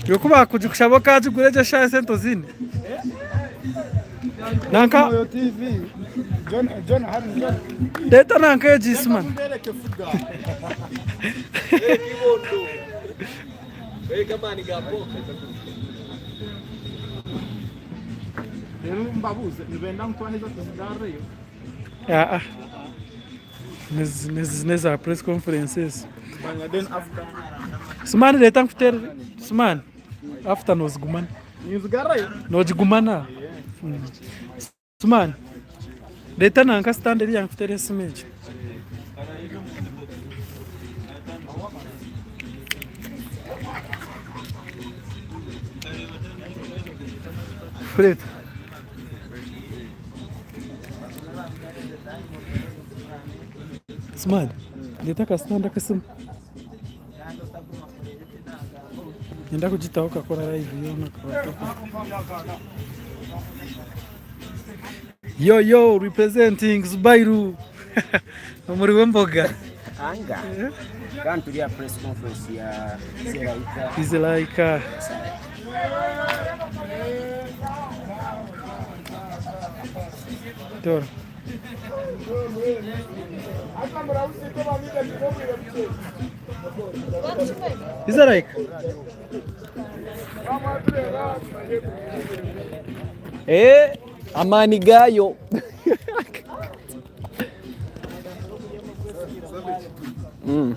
Iwe ku baakugikushaba okaagigura egyo eshaaha esente oziine? Nanka Moyo TV. John John Harry John. reeta nanka egi Isma. Mbereke fuga. Rero mbabuze nibenda ngu twaheza tuzigarreyo. Aa n'eza press conference ezo. Manya then after. Sumani reeta nkuteerere. Sumani after noozigumana. Ninzigarrayo. Noogigumana? Sumani reeta nanka stand eriya nkuteere esimu egyo. Reeta. Sumani reeta aka stand ak'esimu. Niinyenda kugitaho okakora live yoona. Yo yo representing Zubairu omuri w'emboga. Anga kandi turi aha press conference ya Zeraika. Zeraika. Dora. Zeraika. Eh, amaani gaayo. Mm.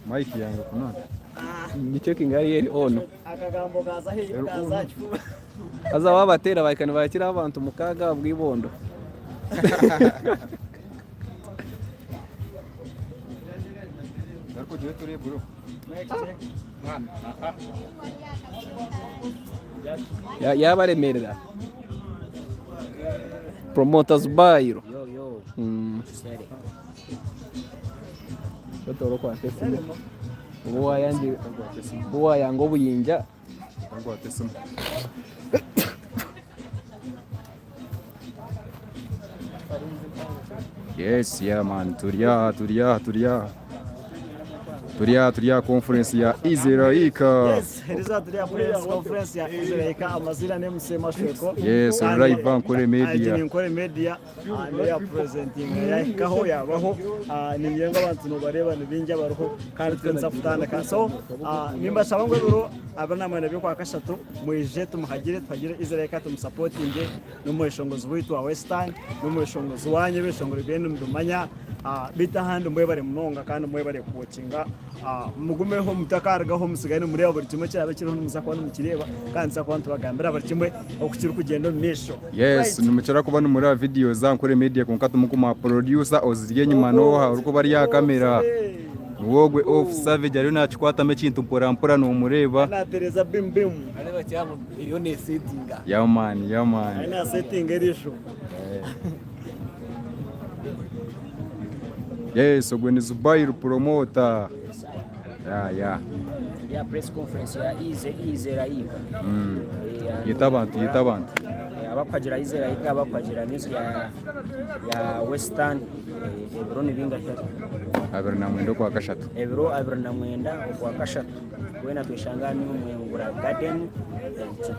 Mike yange kunana. Ni checking ari eri on. Akagambo kaza heyi kaza kifuba. Haza wabateera bahika nibakira abantu mukaaga ahabw'ibondo. Ariko tube turi bro. Yabaremerera. Promoter Zubairo. Yo yo. Mm. Tusere. Otoora okwata esimu. Obu wayanga obuyinja. Okwata esimu. Yes, yeah man, turi aha, turi aha, turi aha. Turi aha, turi aha conference ya Izeraika. Yes, eriza turi aha press conference ya Izeraika amazina ni MC Mashweko. Yes, Kandi live Ankole Media. Egi ni Nkore Media ah, niyo ya presenting yahikaho yabaho ah, niingira ngu abantu nibareeba ni baingi abariho kandi twe nituza kutandika so ah, nimbashaba ngu ebiro 24 by'okwakashatu mwije tumuhagire tuhagire Izeraika tumusapotinge N'omweshongozi waitu wa Western, n'omweshongozi waanyu ebishongoro byenu nimubimanya. Beitu ahandi mwebare munonga kandi mwebare kuwokinga. Mugumeho mutakarugaho musigare nimureeba buri kimwe ekiraabe kiriho nimuza kuba nimukireeba kandi nituza kuba nitubagambira buri kimwe oku kirikugyenda omu maisho. Yes, nimukira kuba nimureba video za Ankole Media kwonka timukumuha producer oziri enyima noha orikuba ari aha camera. Niwe ogwe off Savage ariyo nakikwatamu ekintu mpora mpora nomureeba. Natereza bimu bimu. Eriyo nesetinga. Yeah man, yeah man. Ari nasetinga eriisho. Yes, ogwe ni Zubairu promoter. Yeah, yeah. Turi aha press conference ya Ize Ize Raika. Eh, Yeta abantu, yeta abantu. eh, abakuhagira Ize Raika, abakuhagira music ya ya Western eh, ebiro ni bingahi? 29 okwa kashatu. Ebiro 29 okwa kashatu. Weena tweshanga hanu omu Mwengura Garden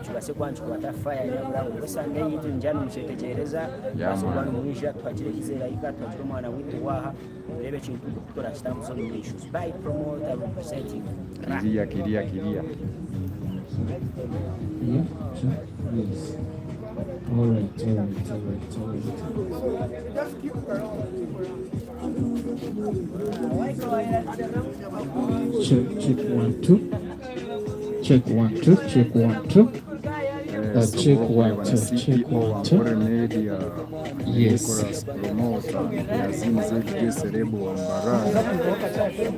kibase kuba nikikwata fire nyabura obwo Sunday yitu nija nimukyetegyereza mubaase kuba nimwija tuhagire Izeraika tuhagire omwana witu waaha tureebe ekintu oku turakitambuza omu maisho. By promoter representing. Kiriya kiriya kiriya. Yeah, sure. Yes. All right, all right, all right, all right. Check, check, one, two. Check, one, two, check, one, two. Yes, Check, ogwo one, okureeba na two, check, CEO one, wa two. Nkore Media, Yes. Nicholas Promoter, Yazini ZG Celeb wa Mbarara.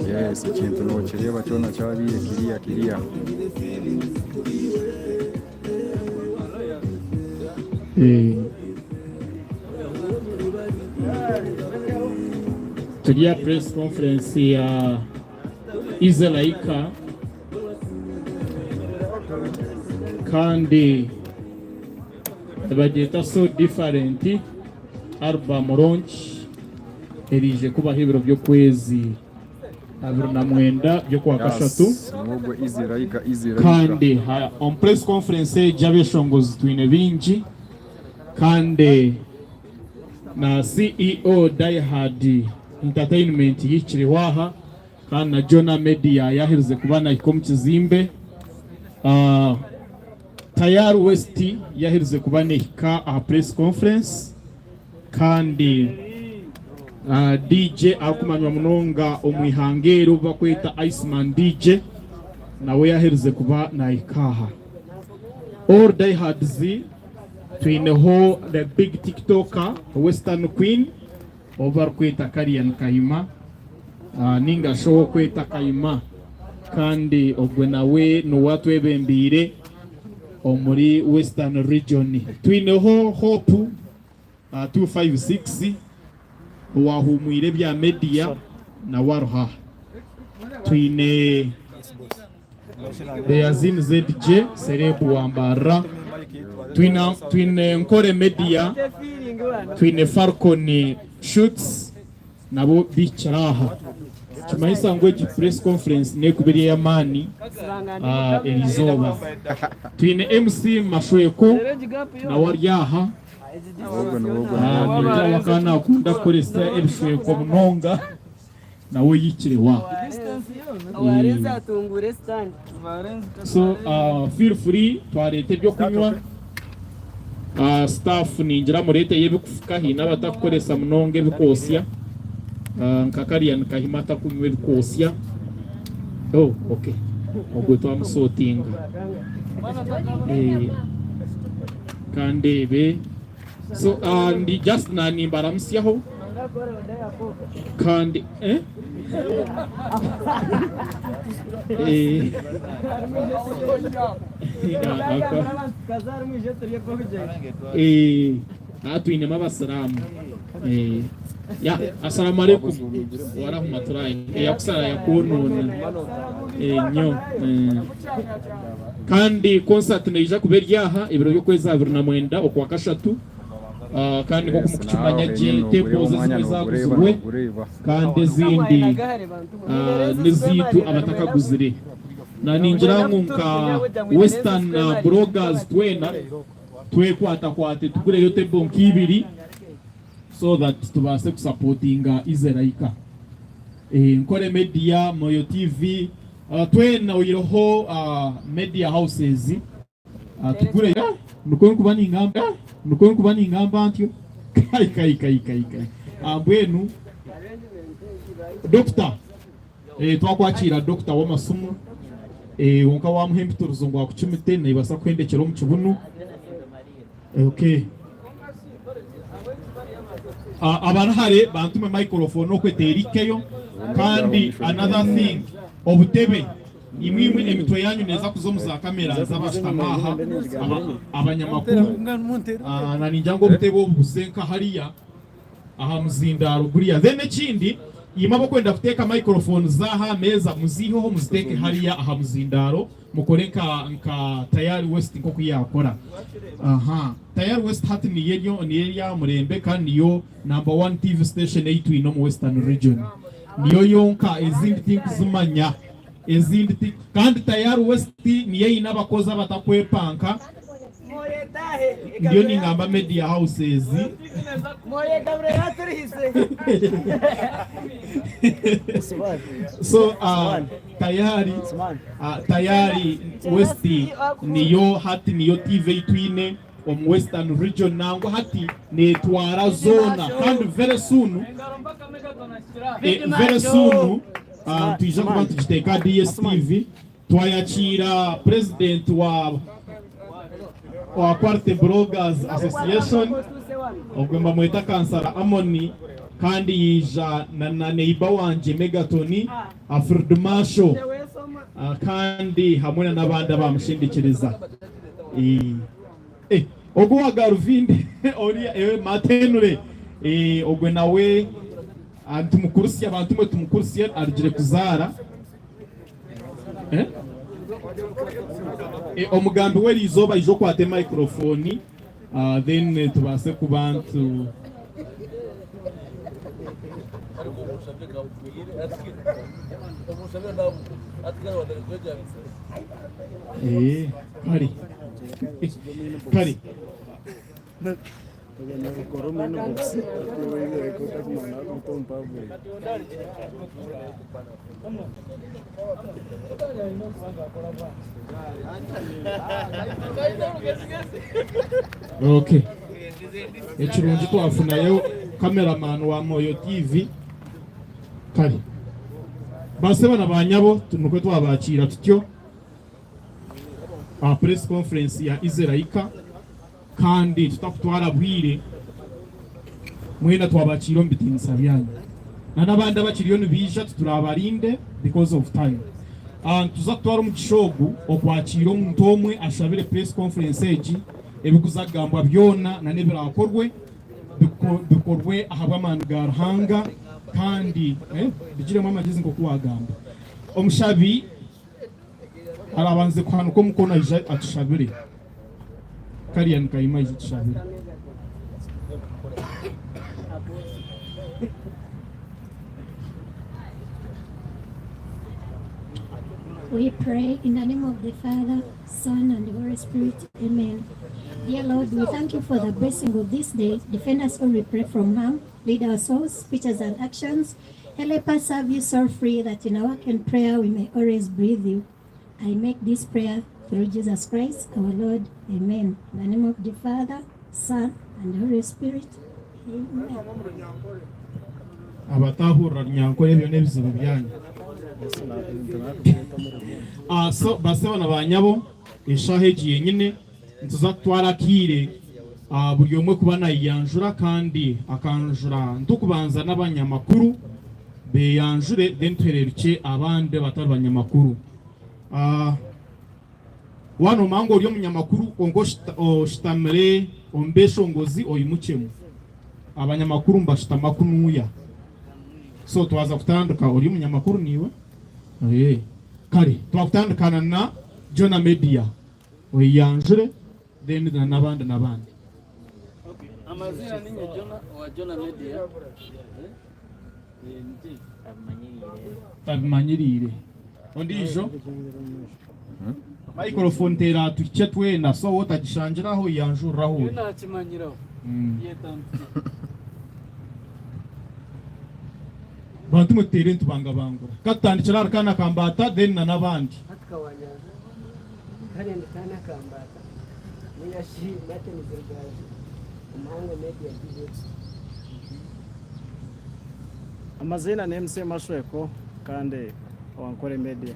Yes, ekintu nokireeba kyona kyabaire kiriya kiriya. Eh, turi aha press conference ya Izeraika kandi. Nibagyeta So Different album launch eriije kubaho ebiro by'okwezi 29 by'okwakashatu. Yes, niwe Easy Raika, Easy Raika. Kandi omu press conference egi abeshongozi twine bingi kandi na CEO Die Hard Entertainment yikireho aha kandi na Jonah Media yaherize kuba nahika omu kizimbe. Tayari West yaherize kuba nehika aha press conference kandi DJ arikumanywa munonga omu ihanga eri ou barikweta Iceman DJ nawe yaherize kuba nahika aha. All diehards twineho the big tiktoker Western Queen ou barikweta Karian Kayima ninga shi ow'okweta Kayima kandi ogwe nawe niwe atwebembeire omuri Western Region. Twineho Hope 256 owahuumwire ebya media nawe ariho aha. Twine Deyazin ZJ Celeb wa Mbarara, twine Nkore Media, twine Falcon Shoots nabo bihikire aha. Nikimanyisa ngu egi press conference nekuba eri ey'amaani erizooba. Twine MC Mashweko nawe ari aha. Ningira akaba nakunda kukoresa ebishweko munonga. Nawe oyikire wa. So feel free twareeta ebyokunywa staff ningira mureeteyo ebikufuka haine abatakukoresa munonga ebikwotsya nka kariya nikahima atakunywa ebikwotsya oh okay ogwe twamusotinga kandeebe. So ndi just nanimbaramusyaho kandi eh? Eh. Eh, aha twinemu abasiraamu Eh, ya assalamu alaikum warahmatullahi eyakusara yakwonona Eh, nyo eh. Kandi concert neija kuba eri aha ebiro by'okwezi 29 Okwakashatu kandi nk'oku mukukimanya gye tables ezimwe zaguzirwe kandi ezindi n'ezaitu abatakaguzire. Na ningira ngu nka Western Bloggers twena twekwatakwate tugureyo table nk'ibiri so that tubaase kusapotinga Izeraika. Nkore Media, Moyo TV, Twena oihireho media houses tugure nikwo nkuba ningamba nikwo nkuba ningamba ntyo kai kai kai kai kai mbwenu doctor twakwakiira doctor w'amasimu kwonka wamuha empitirizo ngu akucumite nebaasa kuhendekyera omu kibunu okay. Abari hare bantume microphone okwe terikeyo kandi another thing obutebe imwe imwe emitwe yanyu neza kuza omu za kamera z'abashutami aha abanyamakuru na ningira ngu obutebe obu buze nka hariya aha muzindaaro guriya then ekindi imwe abakwenda kuteeka microphones aha meeza muziiheho muziteeke hariya aha muzindaaro Mukore nka nka Tayari West nk'oku yaakora. Aha. Tayari West hati niyo eri niyo eri aha murembe kandi niyo number one TV station ei twine omu Western Region. Niyo yonka ezindi tinkuzimanya. Ezindi ti kandi Tayari West niyo eine abakozi abatakwepanka. Ndiyo ningamba media houses. So uh, Tayari Tayari West niyo hati niyo TV ei twine omu Western Region nangwa hati netwara zoona kandi very soon very soon nitwija kuba nitugiteeka aha DSTV twayakiira president wa wa Quality Bloggers Association ogwe nibamweta Kansara Amoni kandi yaija na neighbour wangye Megatoni Field Marshal kandi hamwe na n'abandi abamushindikiriza. Ogu owa garuvindi oriya Matenure ogwe nawe nitumukurusya bantu mwe tumukurusye arugire kuzaara. Omugambi w'eriizooba aije okwate microphone. Then tubaase kuba ntu. Eeh kare kare. Okay. Ekirungi twafunayo cameraman wa Moyo TV. Kare. Basebo na banyabo nikwo twabakiira tutyo aha press conference ya Izeraika. Kandi tutakutwara bwire, mwena twabakiira omu bitiinisa byanyu. Na n'abandi abakiriyo nibaija titurabarinde because of time. Nituza kutwara omugisha ogu okwakiira omuntu omwe ashabire press conference egi, ebikuza kugambwa byona na n'ebirakorwe bikorwe ahabw'amaani ga Ruhanga kandi bigiremu amagyezi nk'oku wagamba. Omushabi Arabanze kuhanika omukono aije atushabire. Kariya nikayima aije atushabire. We pray in the name of the Father, Son, and Holy Spirit. Amen. Dear Lord, we thank you for the blessing of this day. Defend us all, we pray, from harm. Lead our souls, speeches, and actions. Help us serve you so free that in our work and prayer we may always breathe you. I make this prayer through Jesus Christ our Lord. Amen. In the name of the Father, Son, and Holy Spirit. Amen. Abatahurira Runyankore ebyo n'ebizibu byanyu. Ah, so basebo na banyabo eshaaha egi yenyine nituza kutwara akaire ah, buri omwe kuba nayeyanjura kandi akanjura nitukubanza n'abanyamakuru beyanjure then tuhererukye abandi abatari banyamakuru. Ah, waaba noomanya ngu ori omunyamakuru kwonka oshutamire omu beeshongozi oyimukyemu. Abanyamakuru nibashutama kunuuya. So twaza kutandika ori omunyamakuru niiwe? Eeh. Kare twakutandikana na Jonah Media oyeyanjure then na n'abandi n'abandi. Amazina ninye Jonah owa Jonah Media. Tabimanyiriire. Ondiijo? Microphone teratuhikye twena so wowe otagishangira aho yanjurira ahu ori. Nakimanyiraho. Bantu mwe tuteere nitubangabangura. Katutandikire ahari Kana Kambaata then na n'abandi. Hati kawanyanza kare ndi Kana Kambaata ninga shi Martin Zirugaju Omuhanga Media DX. Amaziina ni MC Mashweko kandi owa Nkore Media.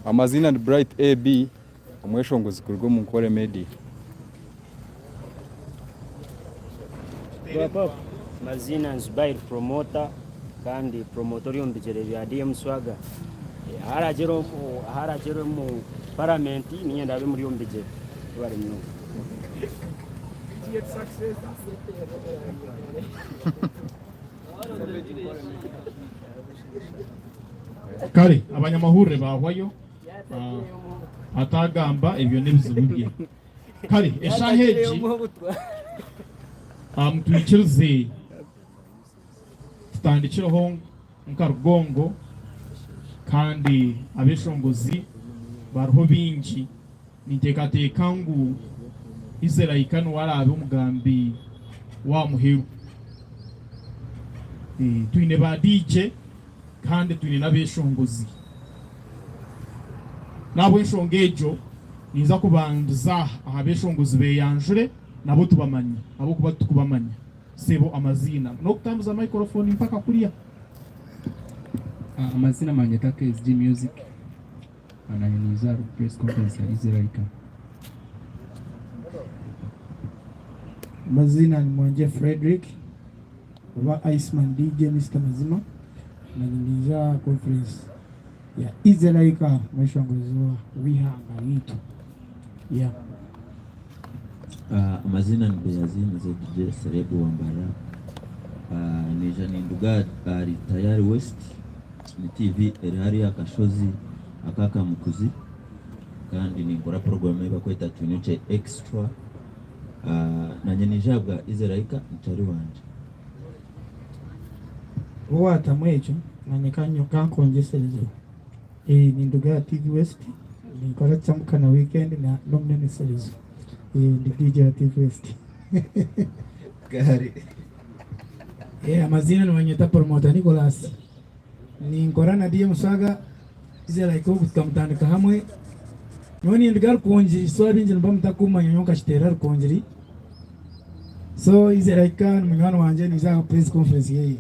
Amaziina ni Bright AB, omweshongozi kuruga omu Nkore Media. Maziina Nzubair Promoter kandi promoter ori omu bigyere bya DM Swagger. Ahu aragyere omu paramenti niinyenda abe muri omu bigyere. Mwebare munonga. Kare abanyamahurire baahwayo atagamba ebyo n'ebizibu bye. Kare eshaaha egi mutwikirize tutandikireho nka rugongo kandi abeshongozi bariho baingi. Ninteekateeka ngu Israel niwe araabe omugambi w'aha muheru. Twine ba DJ kandi twine n'abeeshongozi. N'ahabw'enshonga egyo, ninza kubandiza aha beeshongozi beeyanjure nabo tubamanye ahabw'okuba titukubamanya. Sebo amaziina n'okutambuza microphone mpaka kuriya. Amazina mangye KSG Music. Nanye ninza ahari press conference ya Israel. Amazina ni Mwanje Fredrick oba Iceman DJ Mister Mazima nanye ninza aha conference ya Israel omweshongozi w'eihanga ryaitu. Yeah. Amazina ni Beyazi nize DJ Celeb wa Mbarara. Naija ninduga ahari Tayari West. Ni TV eri hariya aha kashozi aka Kamukuzi. Kandi ninkora puroguramu ei barikweta Twinukye Extra. Naanye niija ahabwa Easy Laika mukyari wangye. Waatamu ekyo naanye kankwongyeserezeho. Ninduga aha TV West, ninkora Chamuka na Weekend n'omuneneserezo. Ndi DJ wa TV West. Gari. Amaziina nibanyeta Promoter Nicholas. Ninkora na DM Swaga, Easy Like ogu tukamutandika hamwe. Nyowe ninduga Rukungiri, so abaingi nimuba mutakumanya nyowe nkakiteera Rukungiri. So Easy Like ni munywani wangye niija aha press conference yeye.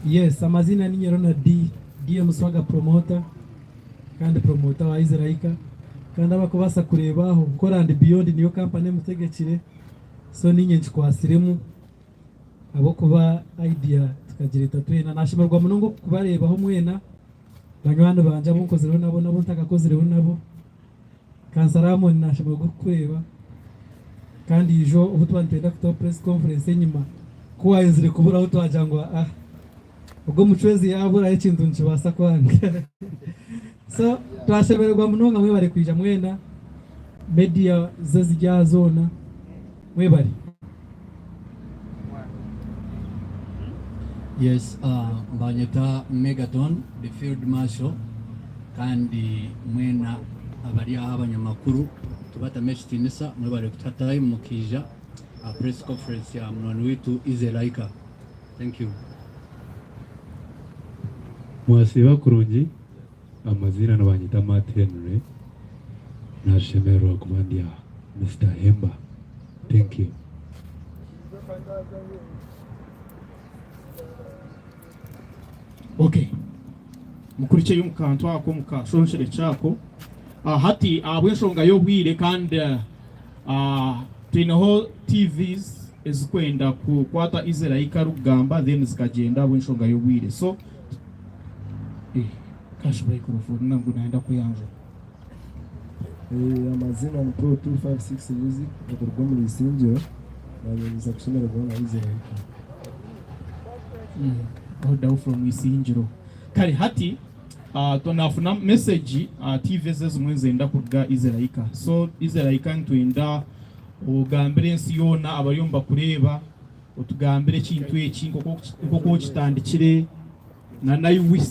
Yes, amazina ninye Ronald D, DM Swaga Promoter kandi promoter wa Easy Like kandi abakubaasa kureeba aho Nkora and Beyond niyo kampani emutegekire so ninye nkikwatsiremu ahabw'okuba idea tukagireeta twena. Nashemererwa munonga okubareebaho mwena banywani bangye abu nkozireho nabo n'abu ntakakozireho nabo. Kansara Amon nashemererwa okukureeba kandi ijo obu twaba nitwenda kutaho press conference enyima ku wayenzire kuburaho twagira ngu ah ogwo omucwezi yaburaho ekintu nikibaasa kwanga so twashemererwa munonga mwebare kwija mwena media zo eziri aha zoona mwebare. Yes, mbanyeta Megaton the field marshal kandi mwena abari aha abanyamakuru tubatamu ekitinisa mwebare kutuha time mukaija aha press conference ya munywani waitu Easy Laika. Thank you. Mwasiiba kurungi, amaziina nibanyeta Matt Henry, nashemererwa kuba ndi aha. Mister Hemba. Thank you. Okay. Mukurikyeyo omu kantu ako omu kashonsherekye ako. Ah, hati ahabw'enshonga y'obwire kandi ah, twineho TVs ezikwenda kukwata Easy Like arikugamba then zikagyenda ahabw'enshonga y'obwire. So eh, kashi microphone ngu nayenda kweyanjura. Amazina ni Pro 256 Music okuruga omuri Isingiro nanye ninza kushemererwa na Easy Like. All the way from Isingiro. Kare hati uh, nafuna message uh, TV ezimwe nizenda kuruga Easy Like. So Easy Like nitwenda ogambire ensi yoona abariyo nibakureeba otugambire ekintu eki nk'oku okitandikire na naiwe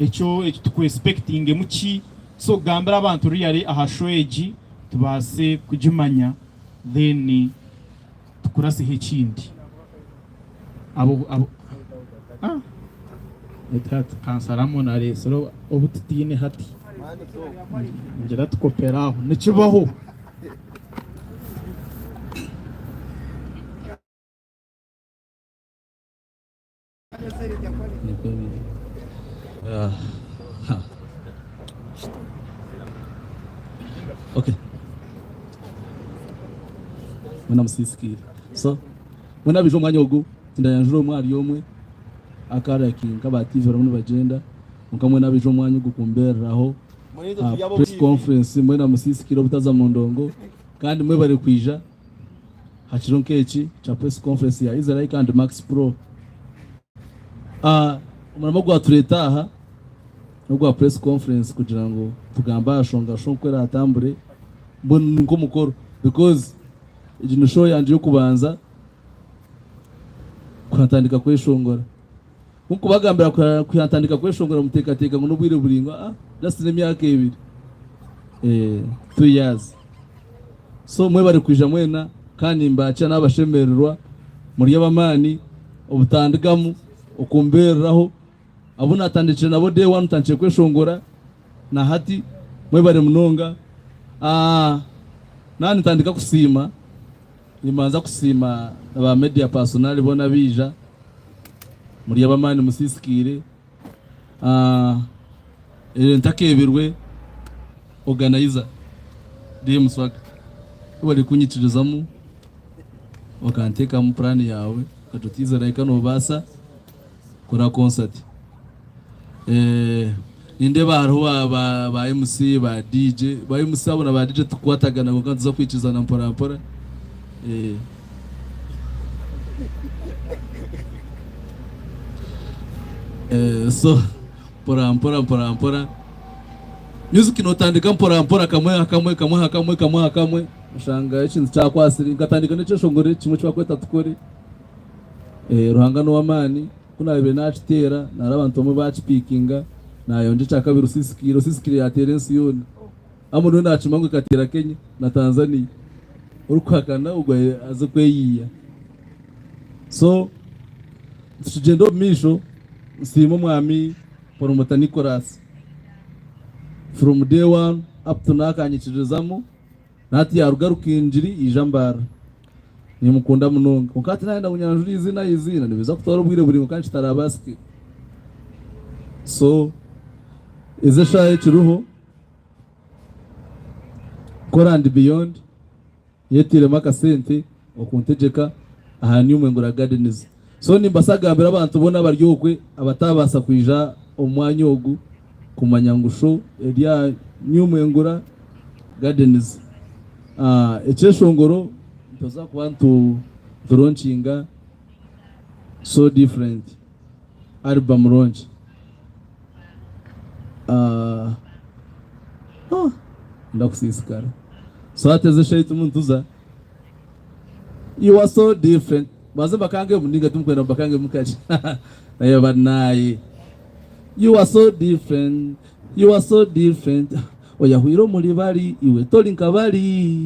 Ekyo eki tukwesipekitingemu ki? So gambira abantu really aha show egi tubaase kugimanya then tukuraseho ekindi. Abo abo ah hati kansaramu nareetsire obu tutaine hati ngira tukopere aho nikibaho. Okay. Mwena musisikire. So, mwena abija omwanya ogu tindayanjura omwe ahari omwe akaraki nk'aba TV barimu nibagyenda kwonka mwena abija omwanya ogu kumbeereraho aha press conference mwena musisikire obutaza mu ndongo kandi mwebare kwija Ha kiro nk'eki kya press conference ya Easy Like and Max Pro, omurimo ogwatureeta aha n'ogwa press conference kugira ngu tugambe aha shonga show oku eratambure mbwenu ni nk'omukoro because egi ni show yangye y'okubanza kuhatandika kweshongora. Ku nkubagambira kuhatandika kweshongora muteekateeka ngu n'obwire buraingwa, just n'emyaka ebiri, 2 years. So mwebare kwija mwena kandi nimbaakira nabashemererwa muri ab'amaani obutandigamu okumbeereraho abu natandikire nabo day one ntandikire kweshongora na hati mwebare munonga. Naaba nintandika kusiima nimbanza kusiima ba media personal boona abaija muri ab'amaani musiisikaire. Ntakeebirwe organizer DM Swagga webare kunyikirizamu okanteekamu puraani yaawe okagira oti Israel noobaasa kukora concert. Nindeeba hariho ba MC, ba DJ, ba MC abo na ba DJ tikukwatagana kwonka nituza kwikirizana mpora mpora. So. Mpora mpora mpora mpora. Music notandika mpora mpora kamwe aha kamwe kamwe aha kamwe kamwe aha kamwe oshanga ekintu kyakwasire. Nkatandika n'ekyeshongoro kimwe eki barikweta tukore. Ruhanga n'owamaani ku naabaire naakiteera nari abantu bamwe baakipiikinga naayongyera ekyakabiri Osiisikiire. Osiisikiire yaateera ensi yoona. Hamwe niwe naakimanya ngu ekateera Kenya na Tanzania. Orikuhakana ogwo aze kweyiiya. So nitukigyenda omu maisho nsiime omwami Poromota Nicholas from day one up to now akanyikiririzamu na hati yaruga Rukingiri yaija Mbarara. Nimukunda munonga. Kwonka hati nayenda ngu nyanjure eiziina aha iziina nibiza kutwara obwire buraingwa kandi kitarabaasike. So ezi eshaaha ekiriho Kora and Beyond Yetairemu akasente okuntegyeka aha New Mwengura Gardens. So nimbasa kugambira abantu boona abari okwe abatabaasa kwija omu mwanya ogu kumanya ngu show eri aha New Mwengura Gardens. Ekyeshongoro nituza kuba nitu launcinga So Different album launch. Ndakusiisikara. So hati ezi eshaaha turimu nituza. You are so different. Mbanze mbakangemu ninga timukwenda mbakangemu kakye. Naye banaye. You are so different. You are so different. Oyahwire omuri bari iwe tori nka bari.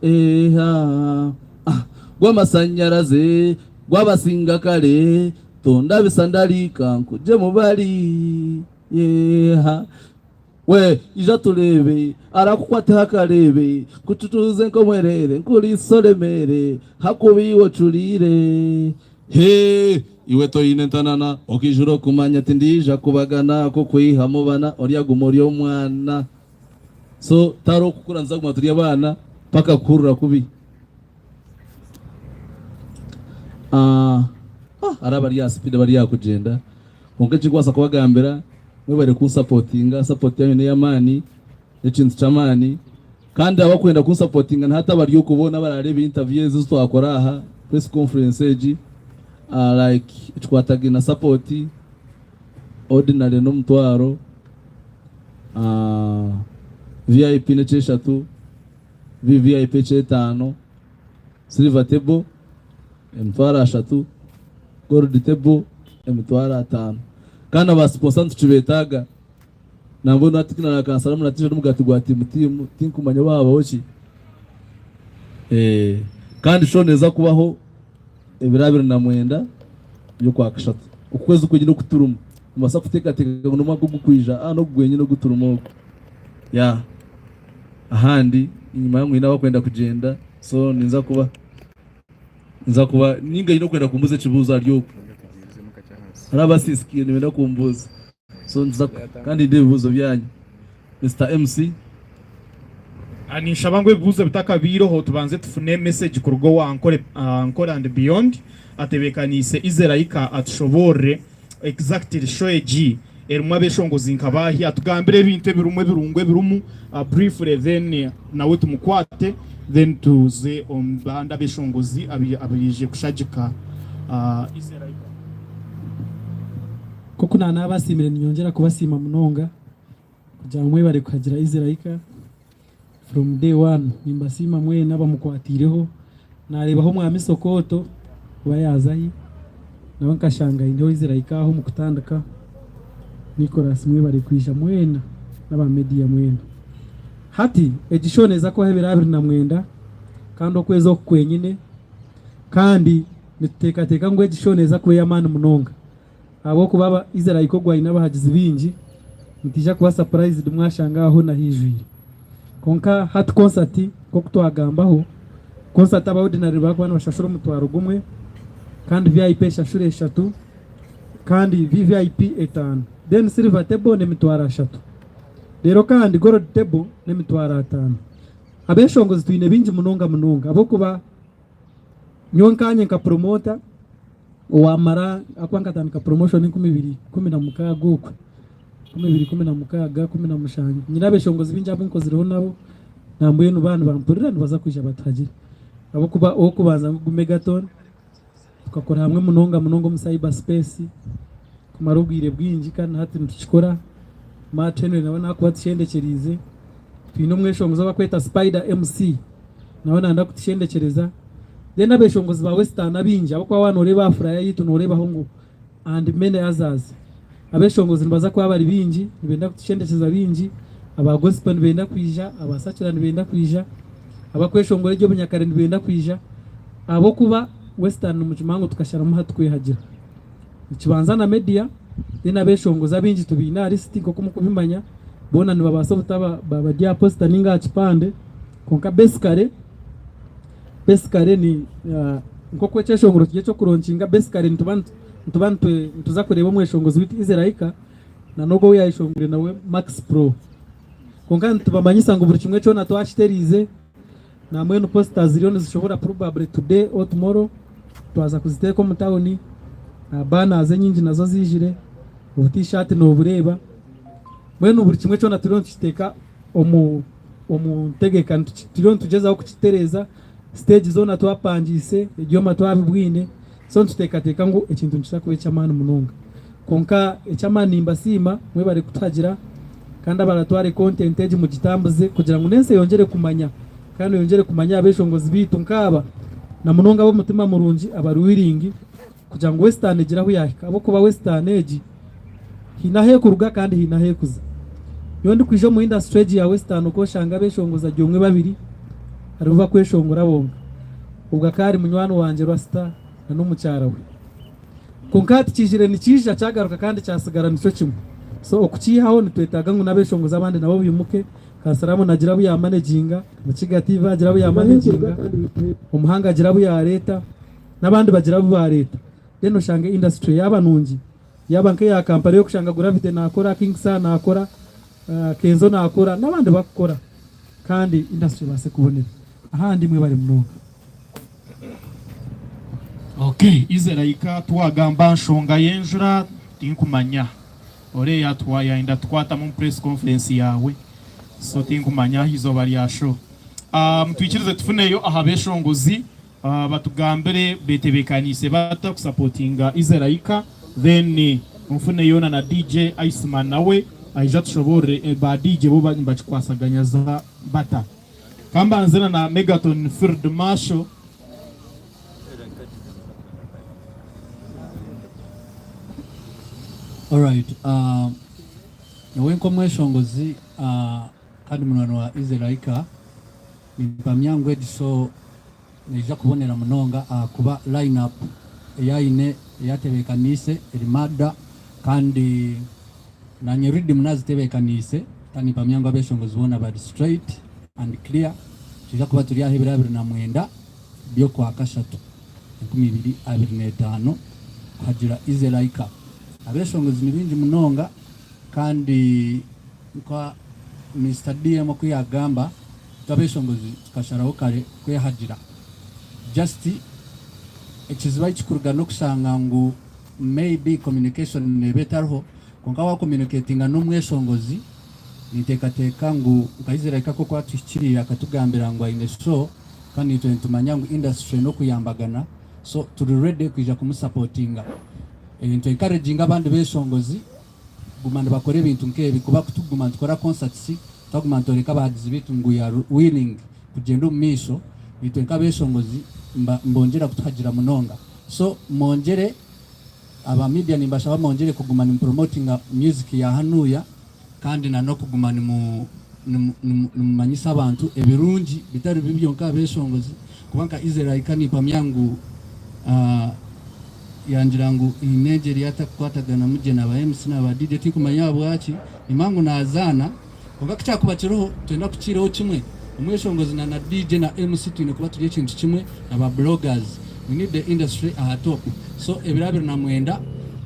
Eha. Ah, gw'amasanyaraze gwabasinga kare. Tondabisa ndariika nkugye mu bari. Yeha. We ija tureebe, arakukwateho akareebe, nkucucuuze nk'omwereere, nkuriise oremeere, hakuba iwe ocuriire. He, iwe toine ntanana, okaijura okumanya tindiija kubagana, kukwihamu bana, oryaguma ori omwana. So tihariho kukura nituza kuguma turi abaana paka kuhurira kubi. Ah, hariho abari aha speed abari aha kugyenda. Kwonka eki ndikubaasa kubagambira, mwebare kunsapotinga, sapoti yaanyu n'ey'amaani, n'ekintu ky'amaani. Kandi abakwenda kunsapotinga na hati abari okwo boona abaraareeba interview ezi ezi twakora aha, press conference egi, like ekikwatagaine na sapoti, ordinary n'omutwaro, VIP n'ekyeshatu, VVIP eky'etaano, silver table emitwaro ashatu, gold table emitwaro ataano. Kandi aba sponsor nitukibetaaga. Nambwenu hati ku nakansalamu na t-shirt n'omugaati gwa tiimu tiimu tinkumanya oba habaho ki. Eh, kandi show neeza kubaho ebiro 29 by'okwakashatu. Oku kwezi kwenyine oku turimu. Nimubaasa kuteekateeka ngu n'omwaka ogukwija, ah n'ogu gwenyine ogu turimu ogu. Yeah. Ahandi enyima yangu haine abakwenda kugyenda so ninza kuba ninza kuba ninga haine okwenda kumbuuza ekibuuzo ahari ogu. Hariho abasiisikaire nibenda kumbuuza so nituza kandi nindeeba ebibuuzo byanyu. Mister MC. Ninshaba ngu ebibuuzo bitakabaireho tubanze tufune message kuruga owa Ankole Ankole and Beyond atebeekaniise Izeraika atushoboorore Exactly show egi erimu abeshongozi nka baahi atugambire ebintu ebirimu ebirungo ebirimu briefly then nawe tumukwate then tuze omu bandi abeshongozi abaije kushagika Israel. Nk'oku naanabasiimire niinyongyera kubasiima munonga kugira ngu mwebare kuhagira Israel from day one. Nimbasiima mwena abamukwatiireho. Naareebaho Omwami Sokooto kuba yaaza hi, nawe nkashanga aineho Israel aho omu kutandika. Nicholas mwebare kwija mwena n'aba media mwena. Hati egi show neeza kubaho ebiro 29 kandi okwezi oku kwenyine kandi nituteekateeka ngu egi show neeza kuba ey'amaani munonga. Ahabw'okuba aba Israel ku aine abahagizi baingi, mutaija kuba surprised mwashanga aha hoona haijwire. Kwonka hati concert nk'oku twagambaho, concert aba ordinary nibakuba nibashashura omutwaro gumwe, kandi VIP eshashure eshatu, kandi VVIP etaano. Then silver table n'emitwaro ashatu. Reero kandi gold table n'emitwaro ataano. Abeshongozi twine bingi munonga munonga ahabw'okuba nyowe nkanye nka promoter, Owamara ahakuba nkatandika promotion 2016 okwe, 2016, 17, nyine abeshongozi baingi abu nkozireho nabo nambwenu baaba nibampurira nibaza kwija batuhagire ahabw'okuba ow'okubanza ngugu Megaton tukakora hamwe munonga munonga omu cyber space. kumara obwire bwingi kandi na hati nitukikora. Matt Henry nawe nakuba atushendekyereize. Twine omweshongozi ou bakweta Spider MC nawe nayenda kutushendekyereza. Then abeshongozi ba Western abaingi ahabw'okuba waaba noreeba aha furaya yaitu noreebaho ngu and many others. Abeshongozi nibaza kuba bari baingi nibenda kutushendekyereza baingi, aba gospel nibenda kwija, aba secular nibenda kwija, abakweshongora eby'obunyakare nibenda kwija ahabw'okuba Western nimukimanya ngu tukasharamu hati kwehagira. Nikibanza na media then abeshongozi abaingi tubaine aha lisiti nk'oku mukubimanya boona nibabaasa obutaba bari aha posita ninga aha kipande kwonka basically basically ni nk'oku ekyeshongoro kiri eky'okuronkinga basically nituba nituba nituza kureeba omweshongozi waitu Israel na n'ogwo ou yayeshongwire nawe Max Pro kwonka nitubamanyisa ngu buri kimwe kyona twakiteriize. Nambwenu posita ziriyo nizishohora probably today or tomorrow twaza kuziteeka omu tawuni. Banners enyingi nazo ziijire, obu t-shirt nobureeba. Mbwenu buri kimwe kyona turiyo nitukiteeka omu omu ntegeka turiyo nitugyezaho kukitereeza, stage zoona twapangiise, ebyoma twabibwine, so nituteekateeka ngu ekintu nikiza kuba eky'amaani munonga. Kwonka eky'amaani nimbasiima mwebare kutuhagira kandi abaratware content egi mugitambuze kugira ngu n'ensi eyongyere kumanya kandi eyongyere kumanya abeshongozi baitu nkaaba na munonga ab'omutima murungi abari willing kugira ngu Western egire ahu yahika ahabw'okuba Western egi haine ahu ekuruga kandi haine ahu ekuza. Nyowe ndikwija omu industry egi ya Western okooshanga abeshongozi ari omwe babiri haribo bakweshongora bonka. Obwo akaba ari munywani wangye Rasta na n'omukyara we. Kwonka hati kiijire nikiija kyagaruka kandi kyatsigara nikyo kimwe. So okukiihaho nitwetaaga ngu n'abeshongozi abandi nabo baimuke, Kansiramu agira abu yaamaneginga, Mukiga TV agira abu yaamaneginga, Omuhanga agira abu yaareeta, n'abandi bagira abu baareeta. Then oshange industry yaaba nungi, yaaba nk'eya Kampala ey'okushanga Gravity naakora, King Saha naakora, Kenzo naakora n'abandi bakukora kandi industry ebaase kubonera. Ahandi mwebare munonga. Okay, Israel twagamba nshonga y'enjura tinkumanya oreya twayenda tukwatamu omu press conference yawe so tinkumanya aha izooba rya show. Mutwikirize tufuneyo aha beshongozi batugambire betebekaniise bata kusapotinga Israel then nfuneyo na na DJ Iceman nawe aije atushoborere ba DJ bo nibakikwasaganyaza bata. Kambanze na na Megaton Field Marshal. Alright, uh, nyowe nk'omweshongozi uh, kandi munywani wa Israel nimpamya ngu egi show neija kubonera munonga ahakuba line up ei aine ei atebeekaniise eri mada kandi Nanye riddim nazitebeekaniise kandi nimpamya ngu abeshongozi boona bari straight and clear. Nitwija kuba turi aha ebiro 29 by'okwakashatu 2025 kuhagira Easy Like. Abeshongozi ni baingi munonga kandi nka Mister DM oku yagamba itwe abeshongozi tukasharaho kare kwehagira. Just ekizibu ahi kikuruga n'okushanga ngu Maybe communication neeba etariho kwonka wa communicatinga n'omweshongozi ninteekateeka ngu nka Israel kaka oku atuhikiriire akatugambira ngu aine show kandi naitwe nitumanya ngu industry n'okuyambagana so turi ready kwija kumusapotinga. Nitu encouraginga abandi beshongozi kuguma nibakora ebintu nk'ebi kuba kutukuguma nitukora concerts twaguma nitworeka abahagizi baitu ngu we are willing kugyenda omu maisho naitwe nk'abeshongozi nibongyera kutuhagira munonga. So mwongyere aba media nimbashaba mwongyere kuguma nimu promotinga music ya hanuya kandi na nokuguma nimu nimumanyisa abantu ebirungi bitari bibi byonka abeshongozi kuba nka Israel nimpamya ngu yangira ngu haine engyeri eyatakukwataganamu gye naba MC naba DJ tinkumanya ahabwaki nimanya ngu nazaana Kwonka ku kyakuba kiriho, nitwenda kukiireho kimwe. Omweshongozi na na DJ na MC twine kuba turi ekintu kimwe na ba bloggers. We need the industry aha top. So ebiro 29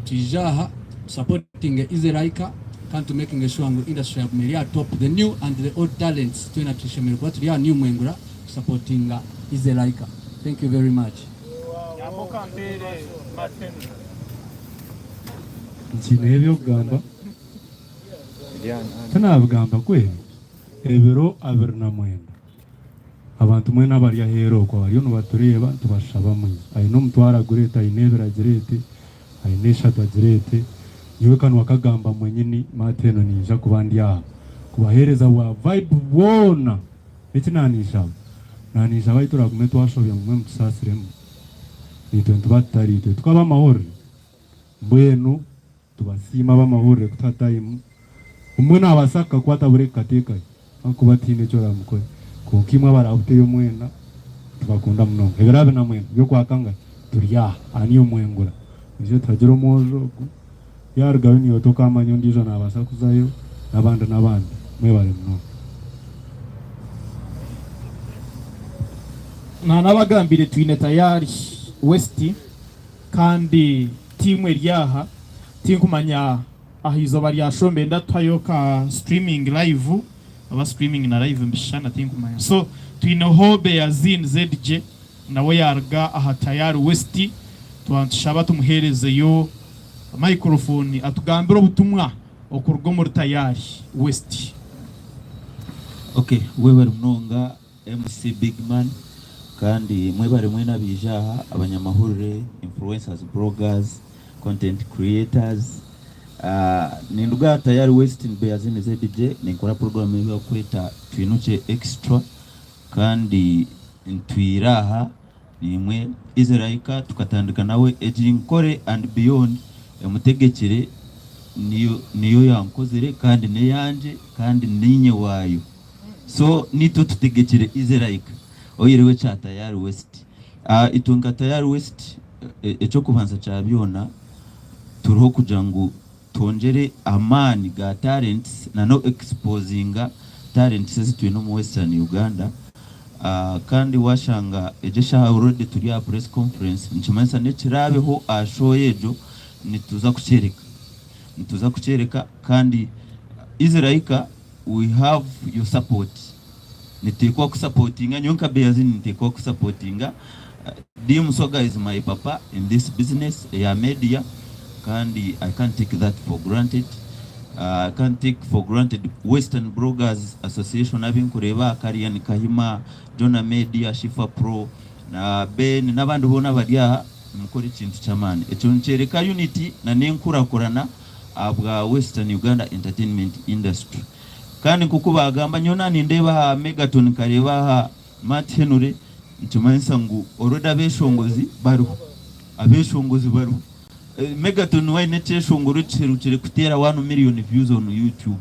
twije aha tu supportinge Easy Like kandi tu makinge sure ngu industry yaguma eri aha top. The new and the old talents twena tushemereire kuba turi aha New Mwengura ku supportinga Easy Like. Thank you very much. Nkiineho eby'okugamba. Tinabigamba ku ebiro 29 abantu mwena abari aheeru okwo abariyo nibatureeba nitubashaba mwije. Aine omutwaro agureete, aine ebiri agireete, aine eshatu agireete. Nyowe kanwa kagamba mwenyini Matt eno ninja kuba ndi aha kubahereza bwa vibe bwona eki naninshaba naninshaba ahi turagume twashobya mumwe mutusaasiremu nitwe nituba tutari itwe tukaba amahurire mbwenu tubasiime abamahurire kutuha time omwe nabaasa kukakwata buri kukatekayo ahakuba tihaine eki oramukore kwonka imwe abarabuteyo mwena Tubakunda munonga. Ebiro abi na mwena by'okwaka nga turi aha. Aha niyo mwengura. Mwije tuhagire omwojo ogu. Yaarugayo niiwe tokaamanya ondiijo naabaasa kuzayo n'abandi n'abandi. Mwebare munonga. Naanabagambire twine tayari West kandi tiimu eri aha. Tinkumanya aha izooba rya show nibenda tuhayo ka streaming live. Oba streaming na live nibishushana tinkumanya. So twineho Beyazin ZJ nawe yaruga aha Tayari West twaba nitushaba tumuherezeyo microphone atugambire obutumwa okuruga omuri Tayari West. Ok webare munonga MC Bigman kandi mwebare mwena abaija aha abanyamahurire, influencers, bloggers, content creators. Ninduga aha Tayari West Beazini ZJ ninkora program ei barikweta Twinukye Extra kandi ntwire aha naimwe Israel tukatandika nawe egi Nkore and Beyond emutegekire niyo niyo yankozire kandi n'eyangye kandi niinye waayo. So nitwe tutegekire Israel oihireho ekya Tayari West. Itwe nka Tayari West eky'okubanza kya byona turiho kugira ngu twongyere amaani ga talents na no exposinga talents ezi twine omu Western Uganda kandi washanga egyo eshaaha already turi aha press conference nikimanyisa n'ekiraabeho aha show egyo nituza kukyereka nituza kukyereka kandi Israel we have your support niteekwa kusapotinga nyowe nka Beyazin niteekwa kusapotinga Dee Musoga is my papa in this business eya media kandi I can't take that for granted I can't take for granted Western Bloggers Association abinkureeba aha Karian Kahima, Jonah Media, Shifa Pro na Ben n'abandi boona abari aha nimukora ekintu ky'amaani ekyo nikyereka unity na n'enkurakurana ahabwa Western Uganda Entertainment Industry. Kandi nk'oku baagamba, nyowe na nindeeba aha Megaton nkareeba aha Matt Henry, nikimanyisa ngu already abeeshongozi bariho. Abeeshongozi bariho. Megaton we aine ekyeshongoro ekiherukire kuteera one million views on YouTube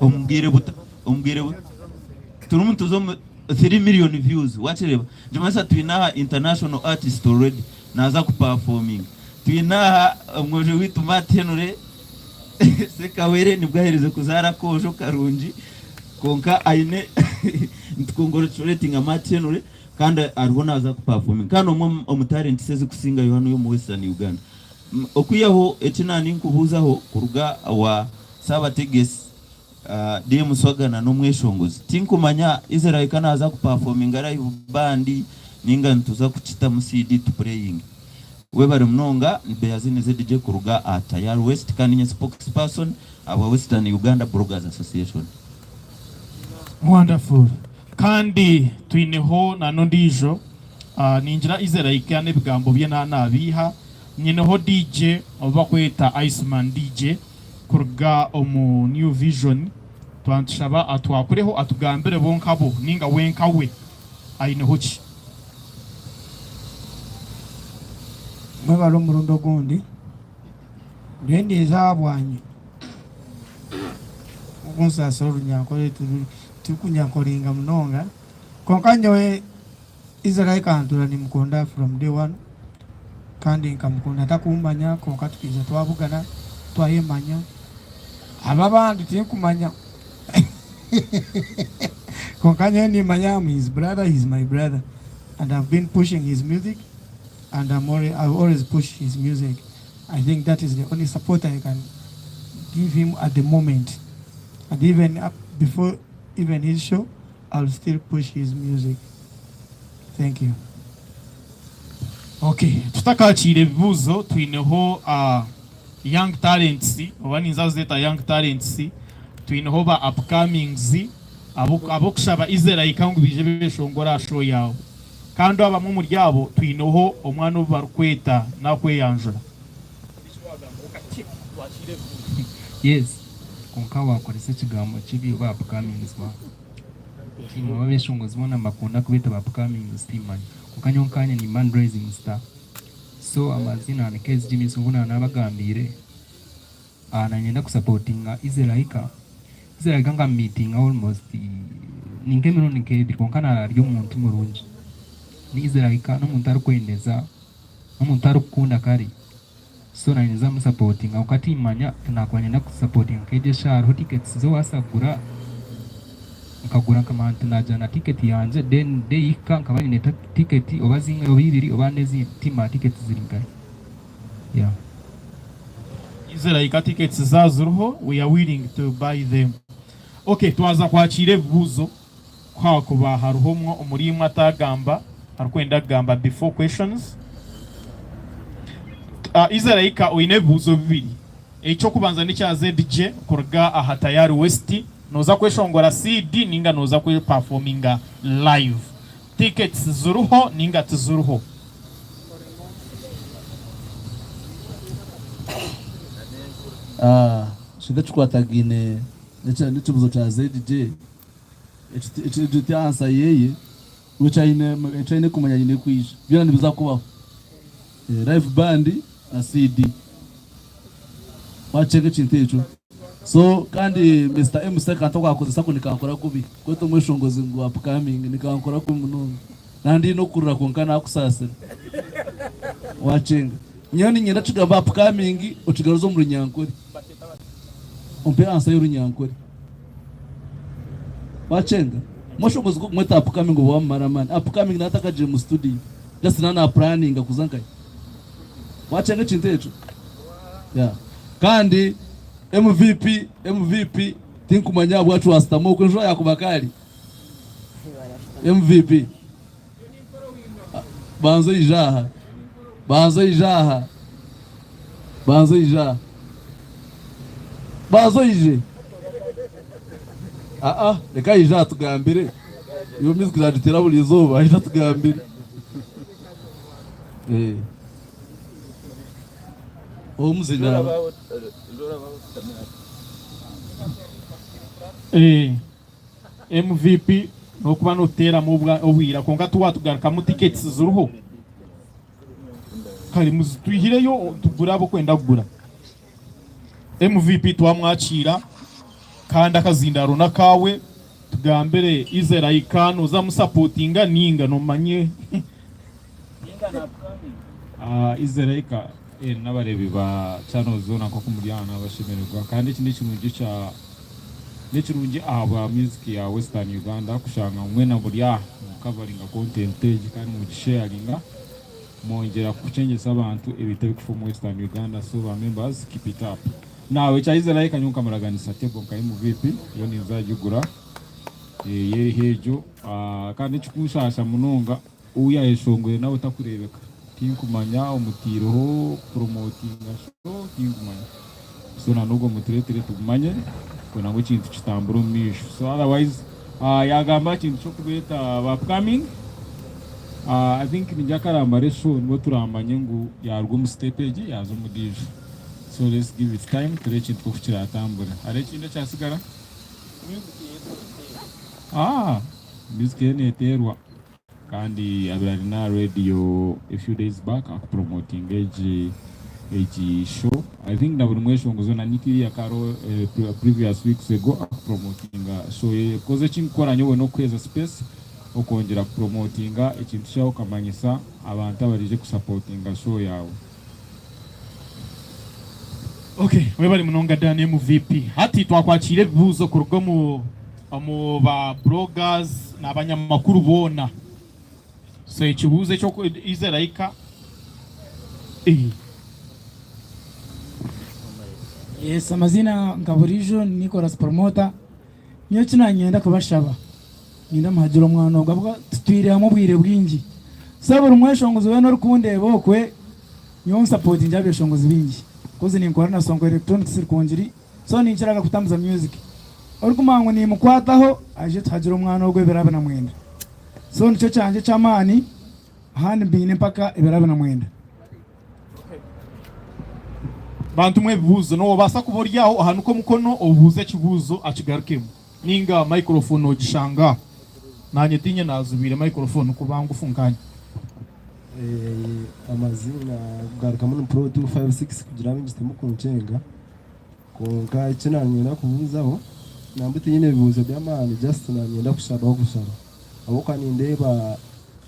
omu bwire buta omu bwire bu turimu nituza omu 3 million views wakireeba? Nikimanyisa twine aha international artist already naaza ku performinga. Twine aha omwojo waitu Matt Henry Sekawere nibwo aherize kuzaara akoojo karungi kwonka aine nitukongratulatinga Matt Henry kandi ariho naaza ku performinga kandi n'omwe omu talents ezikusingayo hanuya omu Western Uganda. Okwihaho eki naaninkubuuzaho kuruga owa Saabategesi DM Swagana n'omweshongozi. Tinkumanya Israel ka naaza ku performinga live band ninga nituza kukitamu CD tu playinge. Webare munonga ni Beyazini ZJ kuruga aha Tayari West kandi ninye spokesperson ahabwa Western Uganda Bloggers Association. Wonderful. Kandi twineho na n'ondiijo ningira Israel ka n'ebigambo bye naanabiiha. Nyineho DJ ou bakweta Iceman DJ. Kuruga omu New Vision twaba nitushaba atwakureho atugambire bo nkabo ninga we nkawe aineho ki? Mwebare omurundi ogundi. Ndiyo ninza aha bwanye okunsaasira orunyankore tirikunyankoringa munonga kwonka nyowe Israel Kantura nimukunda from day one kandi nkamukunda ntakumumanya kwonka tukaija twabugana twayemanya abo abandi tinkumanya kwonka nyowe nimanya am his brother he is my brother and I've been pushing his music and I'm always, I've always push his music I think that is the only support I can give him at the moment and even up before even his show I'll still push his music. Thank you. Okay, tutakakiire ebibuuzo twineho uh, young talents oba ninza kuzeeta young talents twineho ba upcomings abokushaba Israel ngu baije beshongore aha show yaawe kandi abamwe omuri abo twineho omwana ou barikweta nakweyanjura. wagambaho kakye twakiire ebibuuzo. Yes kwonka wakoresa ekigambo kibi oba upcomings ba tiimwe oba abeshongozi boona nibakunda kubeeta ba upcomings timmanya kwonka nyowe nkanye nimba ndi rising star so amaziina ni KSG Music nkoku naba nabagambiire nanyenda kusapotinga Easy Laika, Easy Laika nkamumitinga almost ninka emirundi nk'ebiri kwonka nari omuntu murungi ni Easy Laika n'omuntu arikwendeza n'omuntu arikukunda kare. So nanye ninza musapotinga kwonka timmanya tinakuba niinyenda kusapotinga nk'egyo eshaaha hariho tickets z'obaasa kugura nkagura nkamanya nti nagira na ticket yangye then day ehika nkaba nyine ticket oba zimwe oba ibiri oba n'ezindi timmanya tickets ziri nkahi yeah. Easy like tickets zaaba ziriho we are willing to buy them. Ok twaza kwakiira ebibuuzo ku hakuba hariho omwe omuri imwe atagamba arikwenda kugamba before questions. Easy like oine ebibuuzo bibiri ekyokubanza nekya ZJ kuruga aha Tayari West noza kweshongora CD ninga noza kwe performinga live? Tickets ziriho ninga tiziriho? Ekintu ekikwatagaine n'ekibuzo kya ZJ, egyo ti ansa yeye, we eki aine kumanya aine kwija, byona nibiza kubaho. Live band na CD. Wakyenga ekintu ekyo. So kandi Mister MC akantu aku akozesa aku nikankora kubi. Kweta omweshongozi ngu upcoming nikankora kubi munonga. Nandi nokurira kwonka nakusaasira. Wakyenga. Nyowe niinyenda kigamba upcoming okigaruze omu runyankore. Ompe answer y'orunyankore. Wakyenga. Omweshongozi ku okumweta upcoming oba wamumara amaani. Upcoming naaba atakagiire mu studio. Just naaba na planninga kuza nkahi. Wakyenga ekintu ekyo? Yeah. Kandi MVP, MVP tinkumanya ahabwaki wasitama okwo enjura yakuba kari. MVP. Banza oije aha. Banza oije aha. Banza oije aha. Banza oije. Aa, reka aije atugambire. Iwe music nagiteera buri izooba, aije atugambire. Eh. Omuzindaaro. Eh, MVP nokuba notuteeramu obwira kwonka tiwatugarukamu tickets ziriho kare muzitwihireyo tugure abokwenda kugura. MVP twamwakiira kandi akazindaaro n'akaawe tugambire is like noza musapotinga ninga nomanye. Izeraika n'abareebi ba channels zoona nk'oku muri aha nabashemererwa kandi eki n'ekirungi kya n'ekirungi ahabwa music ya western Uganda kushanga mwena muri aha mukavaringa content egi kandi mugisharinga mwongyera kukyengyesa abantu ebintu ebikufa omu western Uganda so ba members keep it up. Now ekya Izeraika nyowe nkamuraganisa table nka MVP yo ninza gigura yeriho egyo kandi ekikunshasha munonga Ou yaayeshongwire nawe takureebeka. Tinkumanya omutaireho kupromotinga show tinkumanya. So na n'ogwo mutureetere tugumanye kwenda ngu ekintu kitambure omu maisho. So otherwise yaagamba aha kintu ky'okubeeta ba upcoming, I think nindya akarambara eshow nibwo turamanye ngu yaaruga omu step egi yaaza omu ndiijo. So let's give it time tureebe ekintu nk'oku kiratambura. Hariho ekindi ekyatsigara? Music ye neeteerwa. Kandi abaire ari n'aha radio a few days back akupromotinga egi egi show. I think na buri mweshongozi weena Nick Lee akaba ariho previous weeks ago akupromotinga show yeye because eki nkukora nyowe n'okukuheeza space okwongyera kupromotinga ekintu kyawe okamanyisa abantu abaraije kusapotinga show yaawe. Ok webare munonga Dan MVP. Hati twakwakiira ebibuuzo kuruga omu omu ba bloggers n'abanyamakuru boona. So ekibuuzo ekyo is like eh. Yes, amazina nka burijo ni Nicholas Promoter. Nyowe eki nanyenda kubashaba, niinyenda muhagire omwana ogu ahabw'okuba tutwire hamwe obwire bwingi. So buri mweshongozi weena orikundeeba okwe, nyowe nsapotingira abeshongozi baingi coz ninkora na Sonko Electronics Rukungiri so ninkiraga kutambuza music. Orikumanya ngu nimukwataho aije tuhagire omwana ogu ebiro abiri na mwenda. So nikyo kyangye eky'amaani ahandi mbiine mpaka ebiro abiri na mwenda. Bantu mwe ebibuuzo nobaasa kuba ori aho ohanike omukono obuuze ekibuuzo akigarukemu ninga microphone ogishanga aho. Nanye tinye nazubiire microphone kuba ngufu nkanye. Amaziina kugarukamu ni Pro 256 kugira abaingi timukunkyenga kwonka eki nanyenda kubuuzaho nambwe tinyine bibuuzo by'amaani just nanyenda kushabaho kushaba ahabw'okuba nindeeba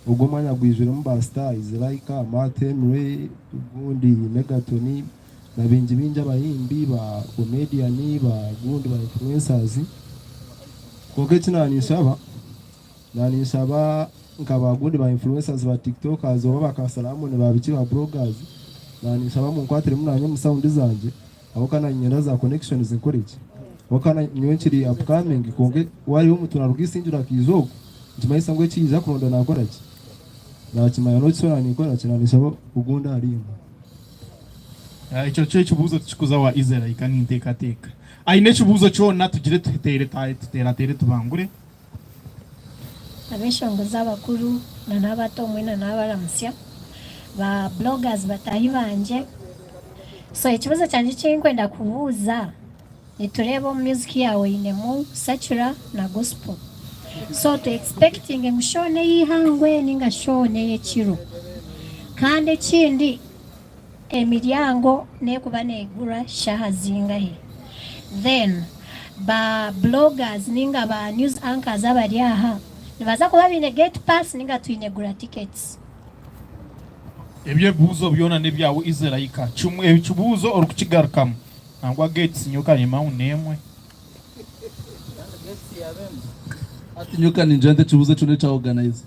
ogu omwanya gwijwiremu ba stars like Matt Henry ogundi Megatoni na baingi baingi abayimbi ba comedian ba gundi ba influencers kwonka eki naninshaba Naninshaba nka ba gundi ba influencers ba tiktokers oba ba kasalamoni ba biki ba bloggers naninshaba munkwatiremu nanye omu sound zangye ahabw'okuba nanye ninyenda za connections nkoreki ahabw'okuba nyowe nkiri upcoming kwonka wariho omuntu naruga Isingiro akaija oku nikimanyisa ngu eki yaija kuronda nakoraki nakimanya n'okishoora ninkoraki naninshaba ogundi ahariimwe. Ekyo kyo ekibuuzo tikikuza wa Israel ka ninteekateeka aine ekibuuzo kyona tugire tuteere tuteerateere tubangure. Abeshongozi abakuru na n'abato mwena nabaramutsya ba bloggers bataahi bangye. So ekibuuzo kyangye eki ndikwenda kubuuza, nitureeba omu music yaawe oinemu secular na gospel. So tu expectinge ngu show n'eyeihangwe ninga show n'eyekiro? Kandi ekindi Emiryango nekuba negurwa shaha zingahi? Then ba bloggers ninga ba news anchors abari aha nibaza kuba baine gate pass ninga twine gura tickets? Ebyo ebibuuzo byona nebyawe Israika kimwe ekibuuzo orikukigarukamu nangwa gates nyowe kanyima ngu nemwe. Hati nyowe kaningira nti ekibuuzo ekyo nekya organizer.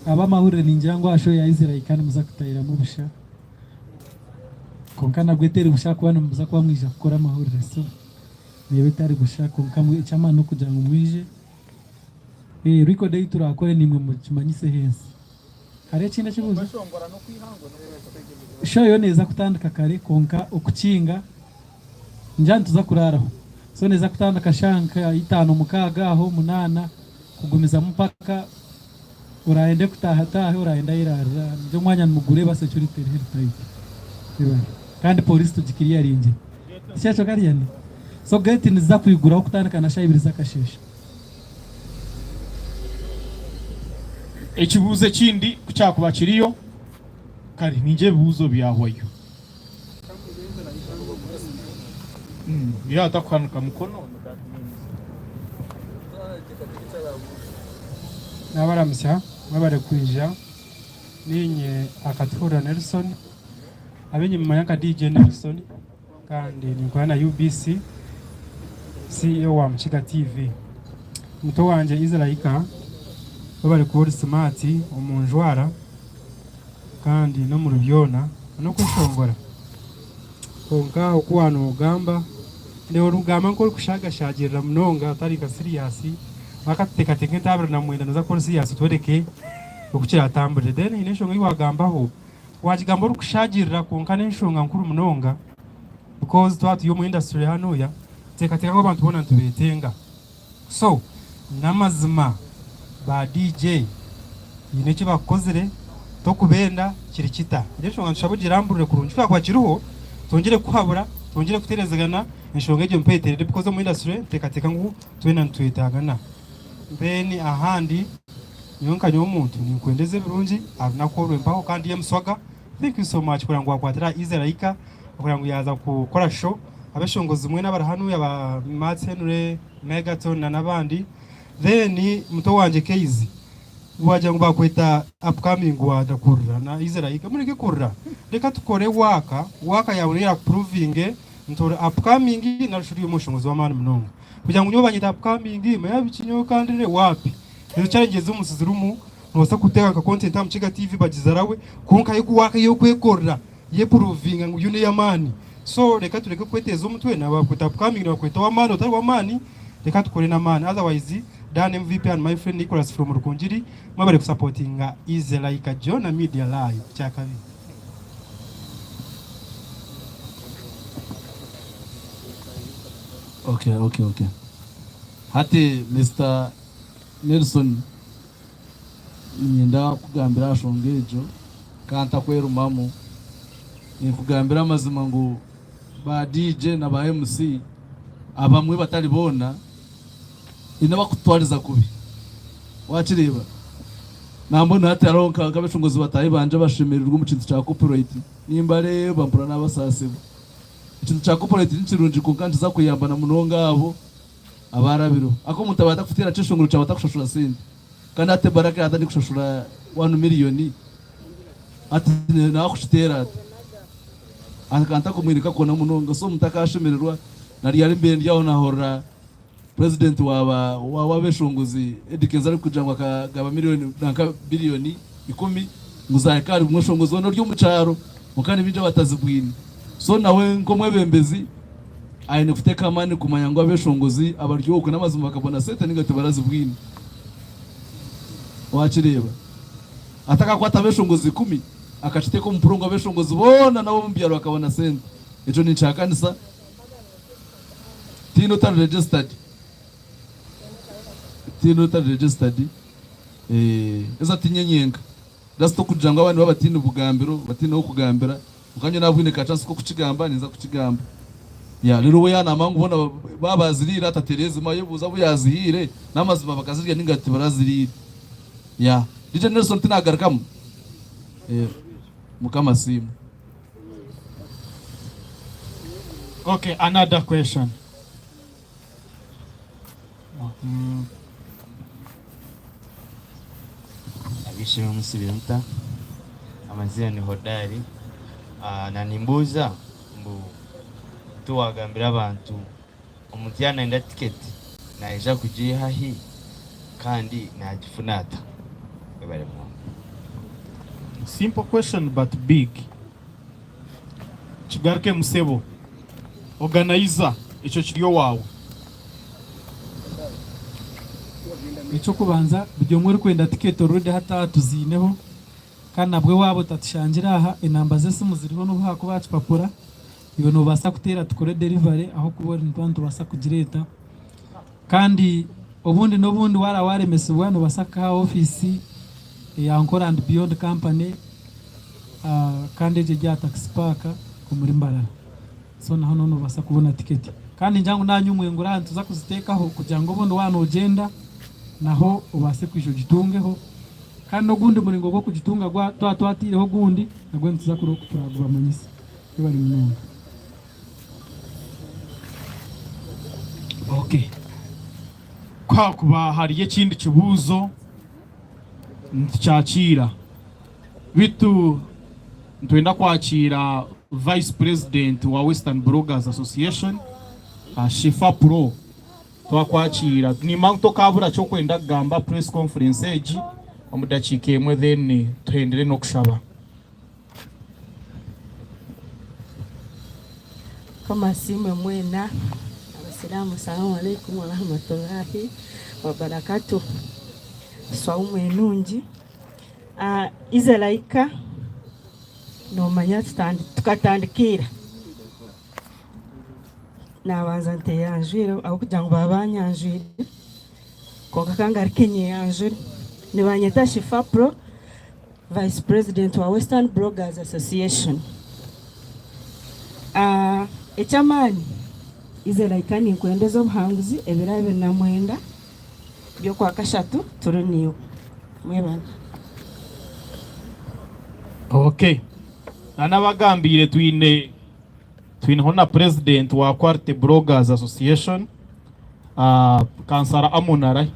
Ab'amahurire ningira ngu aha show ya Israel nimuza kutahiramu busha kwonka nabwo eteri busha ahakuba nimuza kuba mwija kukora amahurire so neeba etari busha kwonka eky'amaani n'okugira ngu mwije. Record ei turakore niimwe mugimanyiseho ensi. Hariho ekindi ekibuuzo? Show yo neeza kutandika kare kwonka okukinga ningira nituza kuraaraho. So neeza kutandika shaaha nka itaano mukaaga aho munaana kugumizamu mpaka orayende kutaaha ataahe orayende ayeraarire aha. Ningira omwanya nimugureeba security eriho eri tight. Yebare. Kandi police tugikiriyaringire. Tikyekyo Kariani? So gate niziza kwiguraho kutandika na shaaha ibiri z'akasheeshe. Ekibuuzo ekindi ku kyakuba kiriyo, kare ningira ebibuuzo byahwayo. Yaaba atakuhanika mukono that means. Nabaramutsya mwebare kwija ninye Akatuhurira Nelson abaingi mumanya nka DJ Nelson Kandi ninkora na UBC, CEO wa Mukiga TV. Muto wangye Israika webare kuba ori smart omu njwara kandi n'omuri byona n'okweshongora. Kwonka oku waanogamba ndeeba orikugamba nk'orikushagashaagirira munonga otari nka serious. Wakatuteekateeka entaabiri na mwenda nooza kuba ori serious otworeke oku kiratambure. Then haine enshonga ei waagambaho. Waagigamba orikushaagirira kwonka n'enshonga nkuru munonga because twaba turi omu industry hanuya teekateeka ngu abantu boona nitubeetenga. So n'amazima ba DJ haine eki bakukozire tokubenda kiri kita. Egyo enshonga nitushaba ogiramburure kurungi kyakuba kiriho twongyere kukuhabura twongyere kuteerezegana enshonga egyo mpa eterere because omu industry niteekateeka ngu twena nitwetaagana. Then ahandi nyowe nka nyowe omuntu ninkwendeza ebirungi aha runaku oru empaho kandi yemuswaga thank you so much kureba ngu wakwatira aha Easy Laika okureba ngu yaaza kukora show abeshongozi mwena abari hanuya ba Mats Henry, Megaton na nabandi then muto wangye Kayz wagira ngu bakweta upcoming waza kurira na Easy Laika mureke kurira reka tukore work, work yawe niyo erakuprovinge nti ori upcoming narishi ori omweshongozi w'amaani munonga. Kugira ngu nyowe banyeta upcoming manya biki nyowe kandire wapi ezo challenges z'omunsi zirimu nobaasa kuteeka nka content aha Mukiga TV bagizarawe kwonka yo kuwaka ey'okwekorera yeprovinga ngu yo n'eyamaani so reka tureke kweteeza omutwe na bakweta upcoming nibakweta ow'amaani otari w'amaani reka tukore n'amaani otherwise Dan MVP and my friend Nicholas from Rukungiri mwebare kusapotinga Easy Like Jonah Media Live kyakabi. Okay, okay, okay. Hati Mister Nelson niinyenda kukugambira aha shonga egyo kandi ntakwerumamu. Ninkugambira amazima ngu ba DJ na ba MC abamwe batari boona haine abakututwariza kubi. Wakireeba? Nambwenu hati hariho nk'abeshongozi bataahi bangye abashemereirwe omu kintu kya copyright, nimbareeba mpurira nabasaasibwa. Ekintu kya copyright nikirungi kwonka nikiza kuyamba na munonga abo abaarabireho. Ahakuba omuntu aba atakuteera kyeshongoro kyawe atakushashura sente. Kandi hati Baraka yaatandika kushashura wanu miriyoni, hati nawe akukiteera ata? Akantu ako mwine kakona munonga. So omuntu akaashemererwa na ryari mbaire ndi aho naahurira purezidenti wa w'abeeshongozi Eddy Kenzo arikugira ngu akagaba miriyoni nanka biriyoni ikumi ngu zaahika ahari buri mweshongozi weena ori omu kyaro kwonka ni baingi abatazibwine. So nawe nk'omwebembezi aine kuteeka amaani kumanya ngu abeshongozi abari okwe n'amazima bakabona sente ninga tibarazibwine. Wakireeba? Atakakwata abeshongozi ikumi akakiteeka omu puro ngu abeshongozi boona n'ab'omu byaro bakabona sente. Ekyo ninkihakanisa. Tihaine otari registered. Tihaine otari registered. Haza tinye nyenka. Just okugira ngu abandi baaba bataine bugambiro, bataine w'okugambira, kwonka nyowe naaba bwine ka chance k'okukigamba, ninza kukigamba. Yeah, reero we yaanamba ngu boona baaba baaziriire atatereeze, ayebuuza abu yaazihaire, n'amazima bakazirya nainga tibaraziriire. Yeah. DJ Nelson tinaagarukamu? Eh, Mukama asiimwe. Okay, another question. Ab'eishe-emwe musibire muta? Amaziina ni Hodari. Na nimbuuza ngu tiwagambira abantu omuntu yaaba nayenda tiketi naija kugiiha hi kandi nagifuna ata? Webare munonga. Simple question but big. Kigarukemu sebo. Organizer ekyo kiri owaawe. Eky'okubanza, buri omwe orikwenda tiketi already hati aha tuziineho kandi nabwe waaba otatushangire aha, enamba z'esimu ziriho n'obu haakuba aha kipapura, iwe noobaasa kuteera tukore delivery ahabw'okuba ori nituba nitubaasa kugireeta. Kandi obundi n'obundi waaba waaremesibwa noobaasa kuhika aha ofiisi eya Nkore and Beyond Company kandi egyo eri aha Taxi Park omuri Mbarara. So naho noba nobaasa kubona tiketi. Kandi ningira ngu naanye omwengura aha nituza kuziteekaho kugira ngu obundi waaba noogyenda naho obaase kwija ogitungeho. Kandi n'ogundi muringo gw'okugitunga gwa twaba twataireho ogundi nagwo nituza kureeba oku turaagubamanyisa. Mwebare munonga. Okay. Ku hakuba hariyo ekindi kibuuzo nitukyakiira. Beitu nitwenda kwakiira Vice President wa Western Bloggers Association, Shifa Pro. Twakwakiira. Nimba ngu tokabura kyokwenda kugamba aha press conference egi omu dakiika emwe then tuhendere n'okushaba. Mukama asiimwe mwena abasiraamu Salamu alaikum warahmatullahi wabarakatuh Swaumu enungi Izelaika nomanya tukatandika ira nabanza nteyanjwire ahabw'okugira ngu baba banyanjwire kwonka kangaruke nyeyanjure nibanyeta Shifa Pro Vice President wa Western Bloggers Association. Eky'amaani Izelaika ninkwendeza obuhanguzi ebiro 29 by'okwakashatu turi naiwe. Mwebale. Okay. Nanabagambiire twine twineho na president wa Quality Bloggers Association uh, Kansara Amon arahi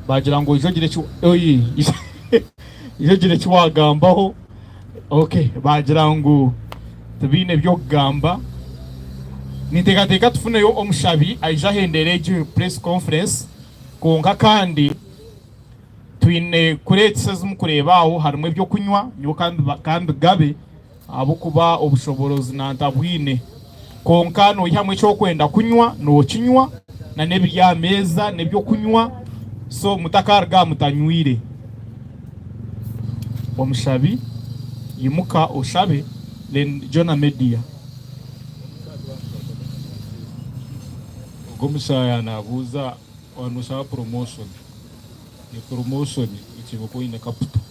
bagira ngu oije ogire eki oyi ije ogire eki wagambaho okay bagira ngu tibaine by'okugamba ninteekateeka tufuneyo omushabi aije ahendere egi press conference kwonka kandi Twine kureetsa ezi murikureeba aho harimu eby'okunywa, nyowe ka mbigabe ahabw'okuba obushoboorozi nantabwine. Kwonka noihamu eki orikwenda kunywa nokinywa n'ebiri aha meeza n'eby'okunywa so mutakaruga aha mutanywire. Omushabi imuka oshabe then Jonah Media. Nk'omushaija nabuuza waaba noshaba promotion, promotion ekiine kuba oyine capital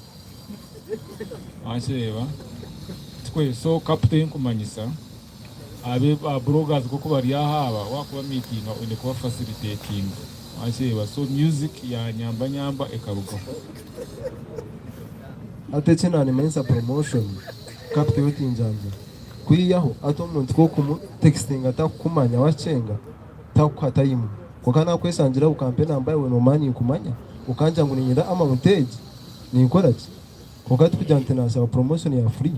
wakireeba tikwe so capital eyinkumanyisa abe ba bloggers nkoku bari aha aba wakuba meetinga oyine kuba facilitatinga wakireeba so music yanyamba nyamba ekarugaho. Hati eki nanimanyisa promotion capital yo tinjanjura kwihaho hati omuntu ku okumu textinga takukumanya wakyenga takukuha time kwonka nakweshangira okampa enamba yawe nomanya ninkumanya okangira ngu ninyenda amount egi ninkoraki kwonka tikugira ngu tinashaba promotion ya free.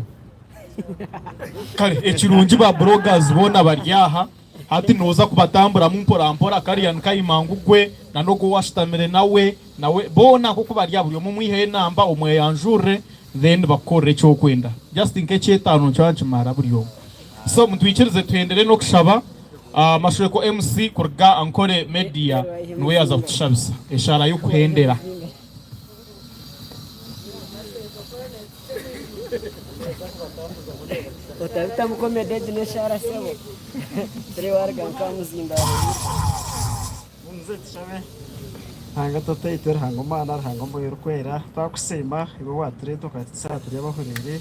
Kare ekirungi ba bloggers boona bari aha hati noza kubatamburamu mpora mpora kariya nikayima ngu gwe na nogu owashutamire nawe nawe boona nkoku bari aha buri omwe omwiheho enamba omweyanjurire then bakukorere eki okwenda just nkekyetaano nikyo nikimara buri omwe so mutwikirize tuhendere nokushaba Mashweko MC kuruga Ankole Media niwe yaza kutushabisa eshaara yokuhendera. Otabitamu comedy egi n'eshaara sebo. Turi waruga nka muzindaaro. Muze tushabe. Ruhanga Tataitwe, Ruhanga Omwana, Ruhanga Omwoyo Orikwera, twakusiima iwe watureeta okatuhitsya aha turi abahuriire,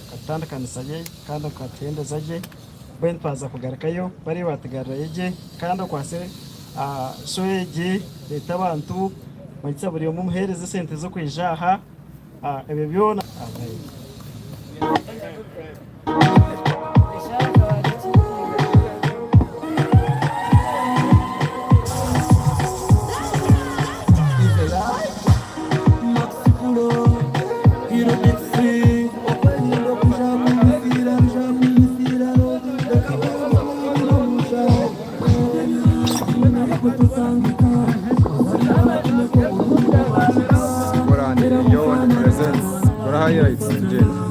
okatutandikanisa gye kandi okatuhendeza gye. Mbwenu twaza kugarukayo bariya watugarurayo gye kandi okwatse show egi, reeta abantu, manyisa buri omwe omuheereze esente z'okwija aha. Ebyo byona. Amen. Nkore and Beyond presents Kora Highlights tugyende.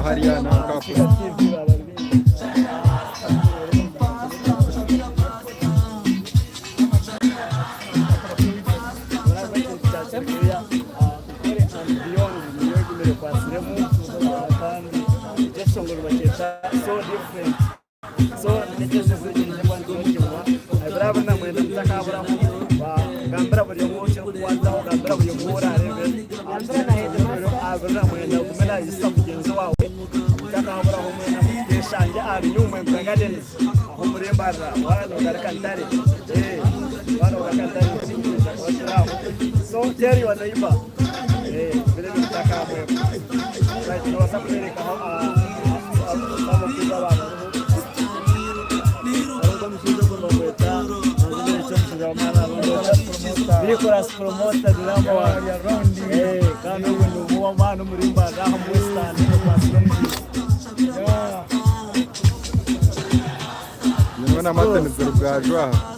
Hariya nanka So tell your neighbor, vile mtaka right, tunaweza kupeleka Nicholas Promoter the number one. Eh, kandi ubu ni uw'amana umurimba ngaha mu Western Yeah. Nimwe na Martin Rugaju aha.